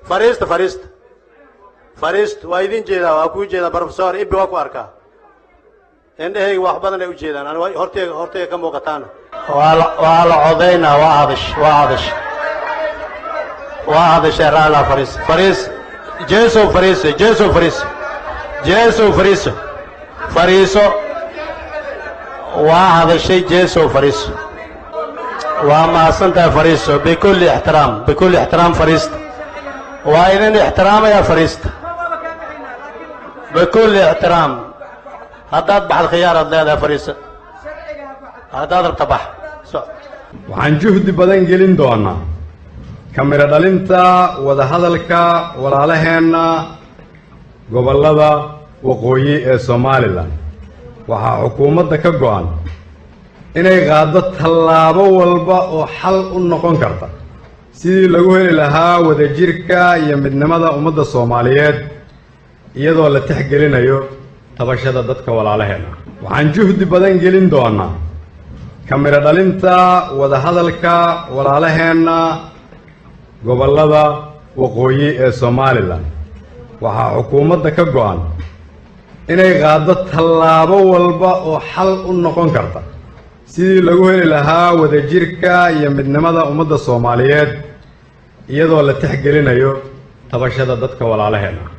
Fariista, fariista, fariist. Waa idin jeedaa, waa kuu jeedaa, Professor Ibi, waa ku arkaa. Indhahayga wax badan ay u jeedaan ani horteyga, horteyga ka muuqataana. Waa la codaynaa. Waa hadash, waa hadash, waa hadashay. Raala, fariis, fariis. Jeesow, fariiso. Jeesow, fariiso. Jeesow, fariiso, fariiso. Waa hadashay. Jeesow, fariiso. Waa mahadsantahay, fariiso. Bikulli ixtiraam, bikulli ixtiraam, fariista. Waa idin ixtiraamayaa, fariista. Bikulli ixtiraam, haddaad baxad khiyaaraad leedahay. Fariisa haddaad rabta, bax. Waxaan juhdi badan gelin doonaa kamiro dhalinta wadahadalka walaalaheenna gobollada waqooyi ee Somaliland. Waxaa xukuumadda ka go'an inay qaaddo tallaabo walba oo xal u noqon karta sidii lagu heli lahaa wadajirka iyo midnimada ummadda Soomaaliyeed, iyadoo la tixgelinayo tabashada dadka walaalaheenna. Waxaan juhdi badan gelin doonaa kamiro dhalinta wadahadalka walaalaheenna gobollada waqooyi ee Somaliland. Waxaa xukuumadda ka go'an inay qaaddo tallaabo walba oo xal u noqon karta sidii lagu heli lahaa wadajirka iyo midnimada ummadda Soomaaliyeed, iyadoo la tixgelinayo tabashada dadka walaalaheenna.